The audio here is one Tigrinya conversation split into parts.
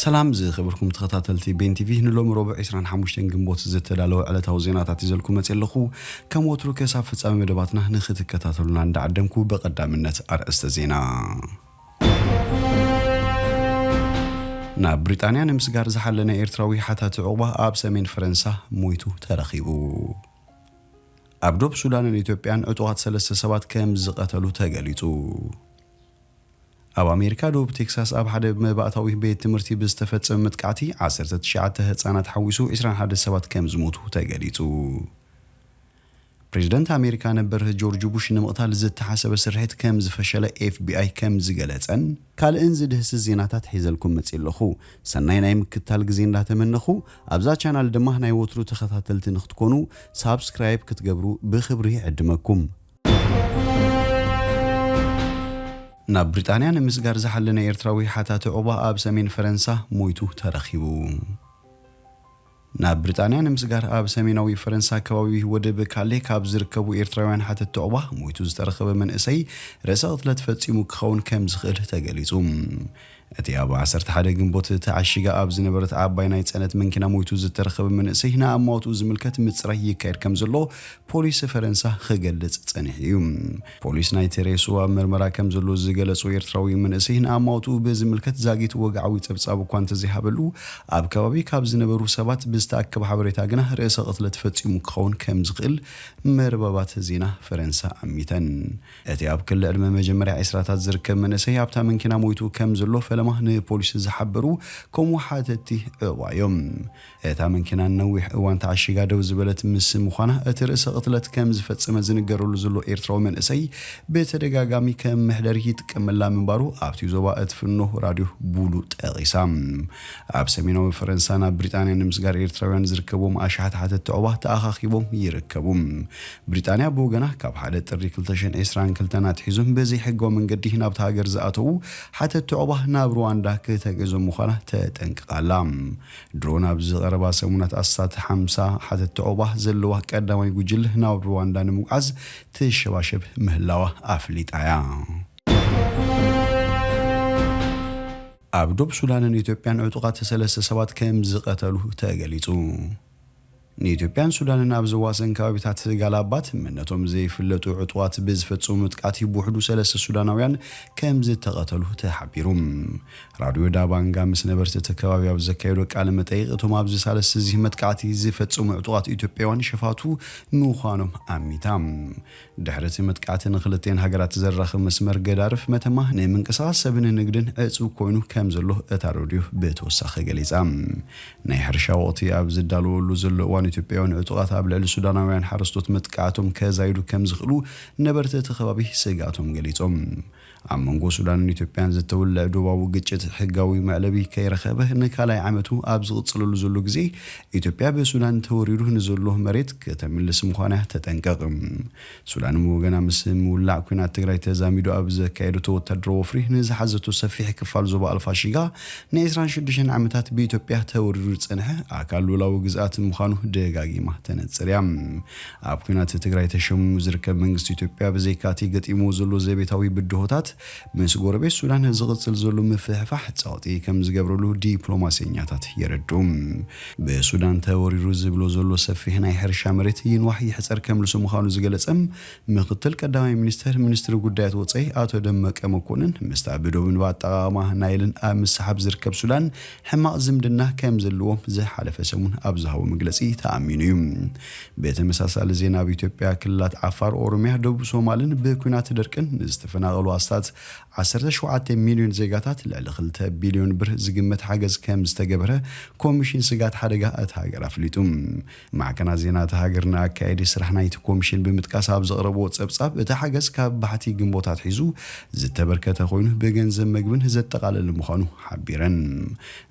ሰላም ዝኸበርኩም ተኸታተልቲ ቤን ቲቪ፣ ንሎሚ ረቡዕ ዕስራን ሓሙሽተን ግንቦት ዝተዳለወ ዕለታዊ ዜናታት ይዘልኩም መጽእ ኣለኹ። ከም ወትሩ ከሳብ ፍጻሜ መደባትና ንኽትከታተሉና እንዳዓደምኩ ብቐዳምነት ኣርእስተ ዜና። ናብ ብሪጣንያ ንምስጋር ዝሓለነ ኤርትራዊ ሓታቲ ዑቕባ ኣብ ሰሜን ፈረንሳ ሞይቱ ተረኺቡ። ኣብ ዶብ ሱዳንን ኢትዮጵያን ዕጡቓት ሰለስተ ሰባት ከም ዝቐተሉ ተገሊጹ። ኣብ ኣሜሪካ ደቡብ ቴክሳስ ኣብ ሓደ መባእታዊ ቤት ትምህርቲ ብዝተፈጸመ መጥቃዕቲ ዓሰርተ ትሽዓተ ህጻናት ሓዊሱ ዕስራን ሓደን ሰባት ከም ዝሞቱ ተገሊጹ። ፕሬዚደንት ኣሜሪካ ነበር ጆርጅ ቡሽ ንምቕታል ዝተሓሰበ ስርሒት ከም ዝፈሸለ ኤፍቢኣይ ከም ዝገለጸን ካልእን ዝድህስስ ዜናታት ሒዘልኩም መጽእ ኣለኹ። ሰናይ ናይ ምክታል ግዜ እንዳተመነኹ፣ ኣብዛ ቻናል ድማ ናይ ወትሩ ተኸታተልቲ ንክትኮኑ ሳብስክራይብ ክትገብሩ ብኽብሪ ይዕድመኩም። ናብ ብሪጣንያ ንምስጋር ዝሓለነ ኤርትራዊ ሓታቲ ዑቕባ ኣብ ሰሜን ፈረንሳ ሞይቱ ተረኺቡ። ናብ ብሪጣንያ ንምስጋር ኣብ ሰሜናዊ ፈረንሳ ከባቢ ወደብ ካሌ ካብ ዝርከቡ ኤርትራውያን ሓተቲ ዑቕባ ሞይቱ ዝተረኸበ መንእሰይ ርእሰ ቅትለት ፈጺሙ ክኸውን ከም ዝኽእል ተገሊጹ። እቲ ኣብ ዓሰርተ ሓደ ግንቦት ተዓሺጋ ኣብ ዝነበረት ዓባይ ናይ ጽዕነት መንኪና ሞይቱ ዝተረኸበ መንእሰይ ንኣማውትኡ ዝምልከት ምጽራይ ይካየድ ከም ዘሎ ፖሊስ ፈረንሳ ክገልጽ ጸኒሑ እዩ። ፖሊስ ናይቲ ሬስኡ ኣብ መርመራ ከም ዘሎ ዝገለጹ ኤርትራዊ መንእሰይ ንኣማውትኡ ብዝምልከት ዛጊት ወግዓዊ ጸብጻብ እኳ እንተዘይሃበሉ፣ ኣብ ከባቢ ካብ ዝነበሩ ሰባት ብዝተኣከበ ሓበሬታ ግና ርእሰ ቅትለት ፈጺሙ ክኸውን ከም ዝኽእል መርበባት ዜና ፈረንሳ ኣሚተን። እቲ ኣብ ክሊ ዕድመ መጀመርያ ዕስራታት ዝርከብ መንእሰይ ኣብታ መንኪና ሞይቱ ከም ዘሎ ፈለማ ንፖሊስ ዝሓበሩ ከምኡ ሓተቲ ዑቕባ እዮም። እታ መንኪና ነዊሕ እዋን ተዓሺጋ ደው ዝበለት ምስ ምዃና፣ እቲ ርእሰ ቅትለት ከም ዝፈጸመ ዝንገረሉ ዘሎ ኤርትራዊ መንእሰይ ብተደጋጋሚ ከም መሕደሪ ይጥቀመላ ምንባሩ ኣብቲ ዞባ እትፍኖ ራድዮ ቡሉ ጠቒሳ። ኣብ ሰሜናዊ ፈረንሳ ናብ ብሪጣንያ ንምስጋር ኤርትራውያን ዝርከብዎም ኣሽሓት ሓተቲ ዑቕባ ተኣኻኺቦም ይርከቡ። ብሪጣንያ ብወገና ካብ ሓደ ጥሪ ክልተ ሽሕን ዕስራን ክልተን ኣትሒዙ ብዘይሕጋዊ መንገዲ ናብታ ሃገር ዝኣተዉ ሓተቲ ዑቕባ ናብ ሩዋንዳ ክተግዕዞም ምዃና ተጠንቅቓ ኣላ። ድሮን ኣብዚ ቀረባ ሰሙናት ኣስታት ሓምሳ ሓተቲ ዑቕባ ዘለዋ ቀዳማይ ጉጅለ ናብ ሩዋንዳ ንምጉዓዝ ትሸባሸብ ምህላዋ ኣፍሊጣ እያ። ኣብ ዶብ ሱዳንን ኢትዮጵያን ዕጡቓት ሰለስተ ሰባት ከም ዝቐተሉ ተገሊጹ። ንኢትዮጵያን ሱዳንን ኣብ ዘዋሰን ከባቢታት ጋላባት መንነቶም ዘይፍለጡ ዕጡቓት ብዝፈጸሙ መጥቃዕቲ ብውሕዱ ሰለስተ ሱዳናውያን ከም ዝተቐተሉ ተሓቢሩ። ራድዮ ዳባንጋ ምስ ነበርቲ እቲ ከባቢ ኣብ ዘካየዶ ቃለ መጠይቕ፣ እቶም ኣብዚ ሳልስቲ እዚ መጥቃዕቲ ዝፈጸሙ ዕጡቓት ኢትዮጵያውያን ሸፋቱ ምዃኖም ኣሚታ። ድሕሪ እቲ መጥቃዕቲ ንክልቲኤን ሃገራት ዘራኽብ መስመር ገዳርፍ መተማ ንምንቅስቓስ ሰብን ንግድን ዕጹው ኮይኑ ከም ዘሎ እታ ሬድዮ ብተወሳኺ ገሊጻ። ናይ ሕርሻ ወቕቲ ኣብ ዝዳለወሉ ዘሎ እዋን፣ ኢትዮጵያውያን ዕጡቓት ኣብ ልዕሊ ሱዳናውያን ሓረስቶት መጥቃዕቶም ከዛይዱ ከም ዝኽእሉ ነበርቲ እቲ ከባቢ ስግኣቶም ገሊጾም። ኣብ መንጎ ሱዳንን ኢትዮጵያን ዝተወልዐ ዶባዊ ግጭት ሕጋዊ መዕለቢ ከይረኸበ ንካልኣይ ዓመቱ ኣብ ዝቕጽለሉ ዘሎ ግዜ፣ ኢትዮጵያ ብሱዳን ተወሪሩ ንዘሎ መሬት ከተምልስ ምዃና ተጠንቀቕ። ሱዳን ብወገና ምስ ምውላዕ ኲናት ትግራይ ተዛሚዱ ኣብ ዘካየደቶ ወታደራዊ ወፍሪ ንዝሓዘቶ ሰፊሕ ክፋል ዞባ ኣልፋሺጋ ንዕስራን ሽዱሽተን ዓመታት ብኢትዮጵያ ተወሪሩ ዝጸንሐ ኣካል ሉላዊ ግዝኣት ምዃኑ ደጋጊማ ተነጽር እያ። ኣብ ኲናት ትግራይ ተሸሚሙ ዝርከብ መንግስቲ ኢትዮጵያ ብዘይካቲ ገጢምዎ ዘሎ ዘቤታዊ ብድሆታት ምስ ጎረቤት ሱዳን ዝቕጽል ዘሎ ምፍሕፋሕ ጸቕጢ ከም ዝገብረሉ ዲፕሎማሰኛታት የረድኡ። ብሱዳን ተወሪሩ ዝብሎ ዘሎ ሰፊሕ ናይ ሕርሻ መሬት ይንዋሕ ይሕጸር ከምልሶ ምዃኑ ዝገለጸ ምክትል ቀዳማይ ሚኒስተር ሚኒስትሪ ጉዳያት ወጻኢ ኣቶ ደመቀ መኮንን፣ ምስታ ብዶብን ብኣጠቓቕማ ናይልን ኣብ ምስሓብ ዝርከብ ሱዳን ሕማቕ ዝምድና ከም ዘለዎም ዝሓለፈ ሰሙን ኣብ ዝሃቦ መግለጺ ተኣሚኑ እዩ። ብተመሳሳሊ ዜና፣ ኣብ ኢትዮጵያ ክልላት ዓፋር፣ ኦሮሚያ፣ ደቡብ ሶማልን ብኲናት ደርቅን ንዝተፈናቐሉ ኣስታት ዓሰርተ ሸውዓተ ሚልዮን ዜጋታት ልዕሊ ክልተ ቢልዮን ብር ዝግመት ሓገዝ ከም ዝተገበረ ኮሚሽን ስጋት ሓደጋ እታ ሃገር ኣፍሊጡ። ማዕከናት ዜና እታ ሃገር ንኣካየዲ ስራሕ ናይቲ ኮሚሽን ብምጥቃስ ኣብ ዘቕረብዎ ጸብጻብ፣ እቲ ሓገዝ ካብ ባሕቲ ግንቦት ኣትሒዙ ዝተበርከተ ኮይኑ፣ ብገንዘብ መግብን ዘጠቓለለ ምዃኑ ሓቢረን።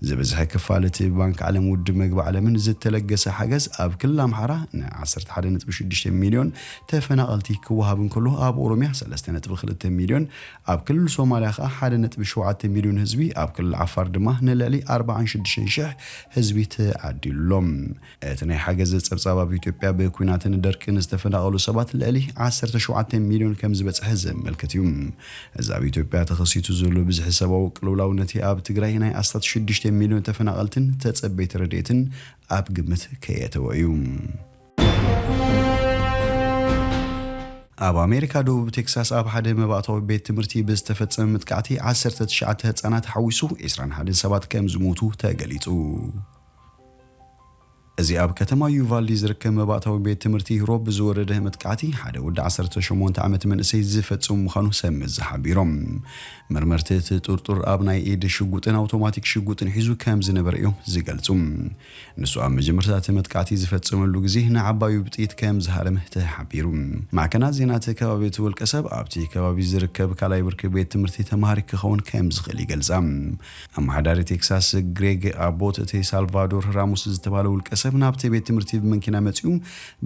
ዝበዝሐ ክፋል እቲ ብባንክ ዓለም፣ ውድብ መግቢ ዓለምን ዝተለገሰ ሓገዝ ኣብ ክልል ኣምሓራ ን ዓሰርተ ሓደ ነጥቢ ሽዱሽተ ሚልዮን ተፈናቐልቲ ክወሃብ እንከሎ፣ ኣብ ኦሮምያ ሰለስተ ነጥቢ ክልተ ሚልዮን፣ ኣብ ክልል ሶማልያ ከኣ ሓደ ነጥቢ ሸውዓተ ሚልዮን ህዝቢ፣ ኣብ ክልል ዓፋር ድማ ንልዕሊ ኣርባዓን ሽዱሽተን ሽሕ ህዝቢ ተዓዲሉ ኣሎ። እቲ ናይ ሓገዝ ጸብጻብ፣ ኣብ ኢትዮጵያ ብኲናትን ደርቅን ዝተፈናቐሉ ሰባት ልዕሊ ዓሰርተ ሸውዓተ ሚልዮን ከም ዝበጽሐ ዘመልክት እዩ። እዚ ኣብ ኢትዮጵያ ተኸሲቱ ዘሎ ብዝሒ ሰብኣዊ ቅልውላው፣ ነቲ ኣብ ትግራይ ናይ ኣስታት ሽዱሽተ ሚልዮን ተፈናቐልትን ተጸበይቲ ረድኤትን ኣብ ግምት ከየእተወ እዩ። ኣብ ኣሜሪካ ደቡብ ቴክሳስ ኣብ ሓደ መባእታዊ ቤት ትምህርቲ ብዝተፈጸመ መጥቃዕቲ ዓሰርተ ትሽዓተ ህጻናት ሓዊሱ ዕስራን ሓደን ሰባት ከም ዝሞቱ ተገሊጹ። እዚ ኣብ ከተማ ዩቫልዲ ዝርከብ መባእታዊ ቤት ትምህርቲ፣ ሮብ ብዝወረደ መጥቃዕቲ ሓደ ወዲ ዓሰርተ ሸሞንተ ዓመት መንእሰይ ዝፈጸሙ ምዃኑ ሰብ መዚ ሓቢሮም። መርመርቲ እቲ ጥርጡር ኣብ ናይ ኢድ ሽጉጥን ኣውቶማቲክ ሽጉጥን ሒዙ ከም ዝነበረ እዮም ዝገልጹ። ንሱ ኣብ መጀመርታ እቲ መጥቃዕቲ ዝፈጸመሉ ግዜ ንዓባዩ ብጥይት ከም ዝሃረመ ተሓቢሩ። ማዕከናት ዜና እቲ ከባቢ፣ እቲ ውልቀ ሰብ ኣብቲ ከባቢ ዝርከብ ካልኣይ ብርኪ ቤት ትምህርቲ ተማሃሪ ክኸውን ከም ዝኽእል ይገልጻ። ኣመሓዳሪ ቴክሳስ ግሬግ ኣቦት፣ እቲ ሳልቫዶር ራሞስ ዝተባህለ ውልቀ ሰብ ናብቲ ቤት ትምህርቲ ብመኪና መጺኡ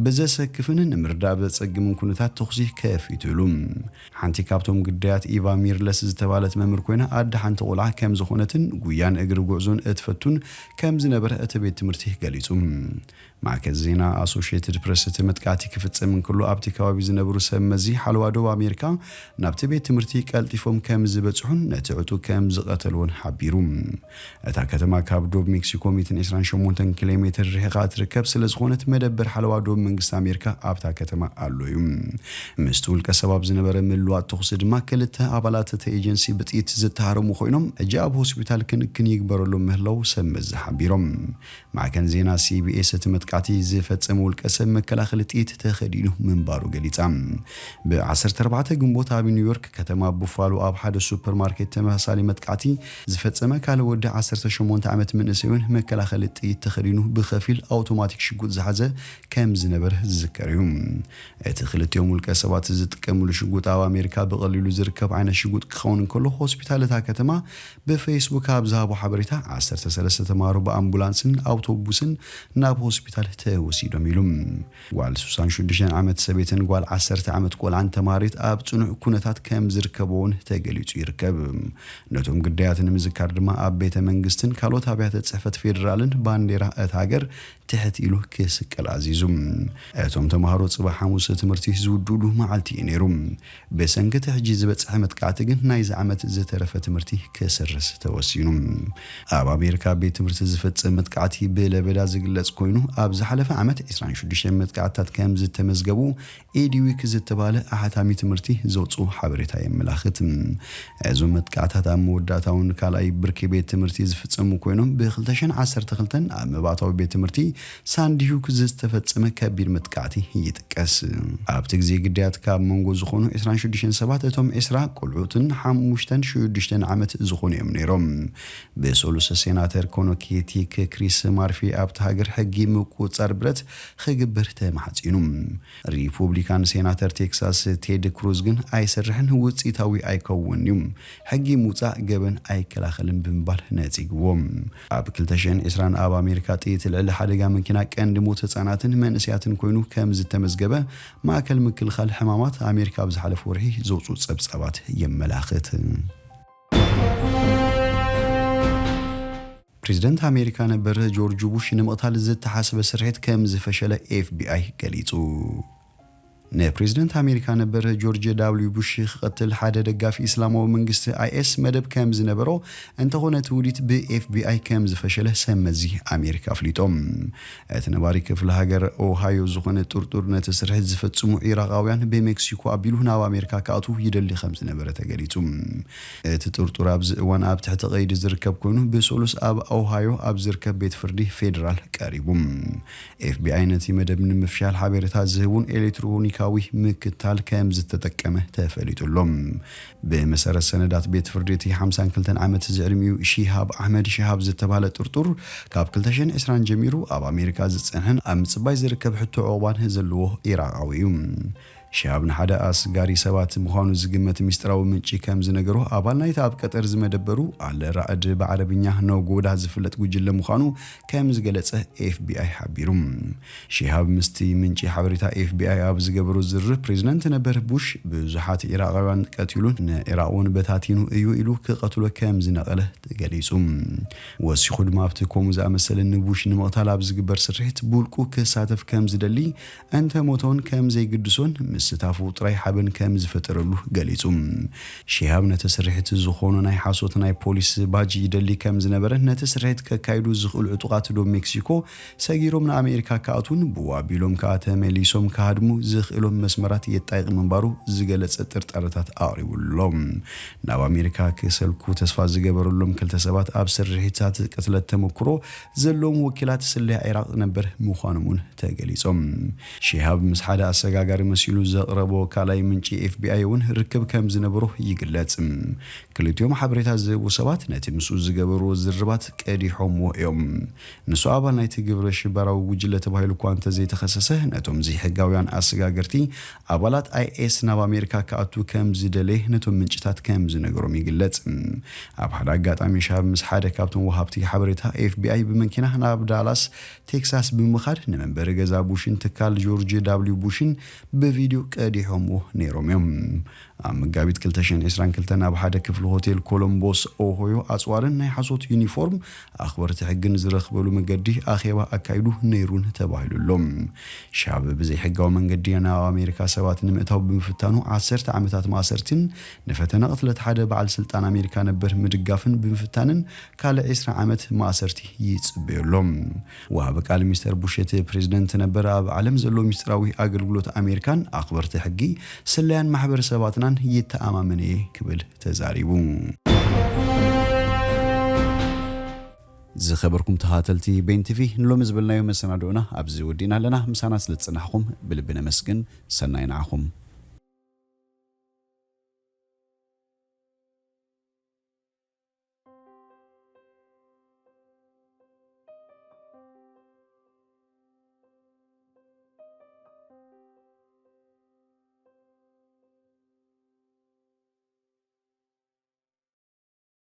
ብዘሰክፍን ንምርዳእ ብዘጸግምን ኩነታት ተኹሲ ከፊቱሉ። ሓንቲ ካብቶም ግዳያት፣ ኢቫ ሚርለስ ዝተባህለት መምህር ኮይና፣ ኣደ ሓንቲ ቆልዓ ከም ዝኾነትን ጉያን እግሪ ጉዕዞን እትፈቱን ከም ዝነበረ እቲ ቤት ትምህርቲ ገሊጹ። ማዕከን ዜና ኣሶሽየትድ ፕረስ፣ እቲ መጥቃዕቲ ክፍጸም እንከሎ ኣብቲ ከባቢ ዝነበሩ ሰብ መዚ ሓለዋ ደቡብ ኣሜሪካ ናብቲ ቤት ትምህርቲ ቀልጢፎም ከም ዝበጽሑን ነቲ ዕጡቕ ከም ዝቐተልዎን ሓቢሩ። እታ ከተማ ካብ ዶብ ሜክሲኮ ሚእትን ዕስራን ሸሞንተን ኪሎ ሜትር ርሒቓ ትርከብ ስለ ዝኾነት፣ መደበር ሓለዋ ዶብ መንግስቲ ኣሜሪካ ኣብታ ከተማ ኣሎ እዩ። ምስቲ ውልቀ ሰብ ኣብ ዝነበረ ምልዋጥ ተኹሲ ድማ ክልተ ኣባላት እቲ ኤጀንሲ ብጥይት ዝተሃረሙ ኮይኖም፣ ሕጂ ኣብ ሆስፒታል ክንክን ይግበረሎም ምህላው ሰብ መዚ ሓቢሮም። ማዕከን ዜና ሲቢኤስ፣ እቲ መጥቃዕቲ ዝፈጸመ ውልቀ ሰብ መከላኸሊ ጥይት ተኸዲኑ ምንባሩ ገሊጻ። ብ ዓሰርተ ኣርባዕተ ግንቦት ኣብ ኒውዮርክ ከተማ ቡፋሎ ኣብ ሓደ ሱፐርማርኬት ተመሳሳሊ መጥቃዕቲ ዝፈጸመ ካልእ ወዲ ዓሰርተ ሸሞንተ ዓመት መንእሰይ እውን መከላኸሊ ጥይት ተኸዲኑ ብኸፊል ኣውቶማቲክ ሽጉጥ ዝሓዘ ከም ዝነበረ ዝዝከር እዩ። እቲ ክልቲኦም ውልቀ ሰባት ዝጥቀምሉ ሽጉጥ ኣብ ኣሜሪካ ብቐሊሉ ዝርከብ ዓይነት ሽጉጥ ክኸውን እንከሎ፣ ሆስፒታል እታ ከተማ ብፌስቡክ ኣብ ዝሃቦ ሓበሬታ፣ ዓሰርተ ሰለስተ ተማሃሮ ብኣምቡላንስን ኣውቶቡስን ናብ ሆስፒታል ተወሲዶም ኢሉ። ጓል ስሳን ሽዱሽተን ዓመት ሰበይትን ጓል ዓሰርተ ዓመት ቆልዓን ተማሃሪት ኣብ ጽኑዕ ኩነታት ከም ዝርከብዎ እውን ተገሊጹ ይርከብ። ነቶም ግዳያት ንምዝካር ድማ፣ ኣብ ቤተ መንግስትን ካልኦት ኣብያተ ጽሕፈት ፌዴራልን ባንዴራ እታ ሃገር ትሕት ኢሉ ክስቀል ኣዚዙ። እቶም ተማሃሮ ጽባሕ ሓሙስ ትምህርቲ ዝውድኡሉ መዓልቲ እዩ ነይሩ። ብሰንኪ እቲ ሕጂ ዝበጽሐ መጥቃዕቲ ግን ናይዚ ዓመት ዝተረፈ ትምህርቲ ክስረዝ ተወሲኑ። ኣብ ኣሜሪካ ቤት ትምህርቲ ዝፍጸም መጥቃዕቲ ብለበዳ ዝግለጽ ኮይኑ፣ ኣብ ዝሓለፈ ዓመት ዕስራን ሽዱሽተ መጥቃዕትታት ከም ዝተመዝገቡ ኤዲዊክ ዝተባህለ ኣሕታሚ ትምህርቲ ዘውጽኡ ሓበሬታ የመላኽት። እዞም መጥቃዕታት ኣብ መወዳእታውን ካልኣይ ብርኪ ቤት ትምህርቲ ዝፍጸሙ ኮይኖም፣ ብ ክልተ ሽሕን ዓሰርተ ክልተን ኣብ መባእታዊ ቤት ትምህርቲ ሳንዲሁክ ዝተፈጸመ ከቢድ መጥቃዕቲ ይጥቀስ። ኣብቲ ግዜ ግዳያት ካብ መንጎ ዝኾኑ ዕስራን ሽዱሽተን ሰባት፣ እቶም ዕስራ ቆልዑትን ሓሙሽተን ሽዱሽተን ዓመት ዝኾኑ እዮም ነይሮም። ብሰሉስ ሴናተር ኮኖኬቲክ ክሪስ ማርፊ ኣብቲ ሃገር ሕጊ ምቁጽጻር ብረት ክግበር ተማሕጺኑ። ሪፑብሊካን ሴናተር ቴክሳስ ቴድ ክሩዝ ግን ኣይሰርሕን፣ ውጽኢታዊ ኣይከውንን እዩ፣ ሕጊ ምውጻእ ገበን ኣይከላኸልን ብምባል ነጺግዎ። ኣብ ክልተ ሽሕን ዕስራን ኣብ ኣሜሪካ ጥይት ልዕሊ ሓደጋ መኪና ቀንዲ ሞት ህጻናትን መንእሰያትን ኮይኑ ከም ዝተመዝገበ ማእከል ምክልኻል ሕማማት ኣሜሪካ ኣብ ዝሓለፈ ወርሒ ዘውጽኡ ጸብጻባት የመላኽት። ፕሬዝደንት ኣሜሪካ ነበር ጆርጅ ቡሽ ንምቕታል ዝተሓስበ ስርሒት ከም ዝፈሸለ ኤፍቢኣይ ገሊጹ። ንፕሬዝደንት ኣሜሪካ ነበር ጆርጅ ዳብሊው ቡሽ ክቐትል ሓደ ደጋፊ እስላማዊ መንግስቲ ኣይኤስ መደብ ከም ዝነበሮ፣ እንተኾነ እቲ ውዲት ብኤፍቢኣይ ከም ዝፈሸለ ሰብ መዚ ኣሜሪካ ኣፍሊጦም። እቲ ነባሪ ክፍለ ሃገር ኦሃዮ ዝኾነ ጥርጡር፣ ነቲ ስርሒት ዝፈጽሙ ዒራቓውያን ብሜክሲኮ ኣቢሉ ናብ ኣሜሪካ ክኣትዉ ይደሊ ከም ዝነበረ ተገሊጹ። እቲ ጥርጡር ኣብዚ እዋን ኣብ ትሕቲ ቀይዲ ዝርከብ ኮይኑ፣ ብሰሉስ ኣብ ኦሃዮ ኣብ ዝርከብ ቤት ፍርዲ ፌደራል ቀሪቡ። ኤፍቢኣይ ነቲ መደብ ንምፍሻል ሓበሬታ ዝህቡን ኤሌክትሮኒካዊ ምክታል ከም ዝተጠቀመ ተፈሊጡ ኣሎ። ብመሰረት ሰነዳት ቤት ፍርዲ፣ እቲ ሓምሳን ክልተን ዓመት ዝዕድሚኡ ሺሃብ ኣሕመድ ሺሃብ ዝተባህለ ጥርጡር፣ ካብ ክልተ ሽሕን ዕስራን ጀሚሩ ኣብ ኣሜሪካ ዝጸንሐን ኣብ ምጽባይ ዝርከብ ሕቶ ዑቕባን ዘለዎ ኢራቓዊ እዩ። ሽሃብ ንሓደ ኣስጋሪ ሰባት ምዃኑ ዝግመት ምስጢራዊ ምንጪ ከም ዝነገሮ፣ ኣባል ናይቲ ኣብ ቀጠር ዝመደበሩ ኣል ራዕድ፣ ብዓረብኛ ነጎዳ ዝፍለጥ ጉጅለ ምዃኑ ከም ዝገለጸ ኤፍቢኣይ ሓቢሩ። ሽሃብ ምስቲ ምንጪ ሓበሬታ ኤፍቢኣይ ኣብ ዝገበሮ ዝርርብ፣ ፕሬዚደንት ነበር ቡሽ ብዙሓት ኢራቓውያን ቀቲሉን ንኢራቕ እውን በታቲኑ እዩ ኢሉ ክቐትሎ ከም ዝነቐለ ገሊጹ። ወሲኹ ድማ ኣብቲ ከምኡ ዝኣመሰለ ንቡሽ ንምቕታል ኣብ ዝግበር ስርሒት ብውልቁ ክሳተፍ ከም ዝደሊ፣ እንተ ሞተ እውን ከም ዘይግድሶን ምስታፉ ጥራይ ሓበን ከም ዝፈጠረሉ ገሊጹ። ሽሃብ ነቲ ስርሒት ዝኾኖ ናይ ሓሶት ናይ ፖሊስ ባጅ ይደሊ ከም ዝነበረ፣ ነቲ ስርሒት ከካይዱ ዝኽእሉ ዕጡቓት ዶብ ሜክሲኮ ሰጊሮም ንኣሜሪካ ክኣትዉን ብው ኣቢሎም ከኣ ተመሊሶም ክሃድሙ ዝኽእሎም መስመራት የጣይቕ ምንባሩ ዝገለጸ ጥርጣረታት ኣቕሪቡሎም። ናብ ኣሜሪካ ክሰልኩ ተስፋ ዝገበረሎም ክልተ ሰባት ኣብ ስርሒታት ቅትለት ተመክሮ ዘለዎም ወኪላት ስለያ ዒራቕ ነበር ምዃኖም እውን ተገሊጾም። ሺሃብ ምስ ሓደ ኣሰጋጋሪ መሲሉ ዘቕረቦ ካልኣይ ምንጪ ኤፍቢኣይ እውን ርክብ ከም ዝነበሮ ይግለጽ። ክልቲኦም ሓበሬታ ዝህቡ ሰባት ነቲ ምስኡ ዝገበርዎ ዝርርባት ቀዲሖምዎ እዮም። ንሱ ኣባል ናይቲ ግብረ ሽበራዊ ጉጅለ ተባሂሉ እኳ እንተዘይተኸሰሰ፣ ነቶም ዘይሕጋውያን ኣሰጋገርቲ ኣባላት ኣይኤስ ናብ ኣሜሪካ ክኣቱ ከም ዝደለየ ነቶም ምንጭታት ከም ዝነገሮም ይግለጽ። ኣብ ሓደ ኣጋጣሚ ሽሃብ ምስ ሓደ ካብቶም ወሃብቲ ሓበሬታ ኤፍቢኣይ ብመኪና ናብ ዳላስ ቴክሳስ ብምኻድ ንመንበሪ ገዛ ቡሽን ትካል ጆርጅ ዳብሊው ቡሽን ብቪድዮ ቀዲሖምዎ ነይሮም እዮም። ኣብ መጋቢት ክልተ ሽሕን ዕስራን ክልተን ኣብ ሓደ ክፍሊ ሆቴል ኮሎምቦስ ኦሆዮ ኣጽዋርን ናይ ሓሶት ዩኒፎርም ኣኽበርቲ ሕግን ዝረኽበሉ መገዲ ኣኼባ ኣካይዱ ነይሩን ተባሂሉ ኣሎ። ሻብ ብዘይሕጋዊ መንገዲ ናብ ኣሜሪካ ሰባት ንምእታው ብምፍታኑ ዓሰርተ ዓመታት ማእሰርትን ንፈተና ቅትለት ሓደ በዓል ስልጣን ኣሜሪካ ነበር ምድጋፍን ብምፍታንን ካልእ ዕስራ ዓመት ማእሰርቲ ይጽበዮ ኣሎ። ወሃቢ ቃል ሚስተር ቡሽ፣ እቲ ፕሬዝደንት ነበር ኣብ ዓለም ዘሎ ሚስጥራዊ ኣገልግሎት ኣሜሪካን ኣኽበርቲ ሕጊ ስለያን ማሕበረሰባትናን ይተኣማመን እየ ክብል ተዛሪቡ። ዝኸበርኩም ተኸታተልቲ ቤን ቲቪ፣ ንሎሚ ዝበልናዮ መሰናድኦና ኣብዚ ወዲእና ኣለና። ምሳና ስለ ዝጸናሕኩም ብልቢ ነመስግን። ሰናይ ንዓኹም።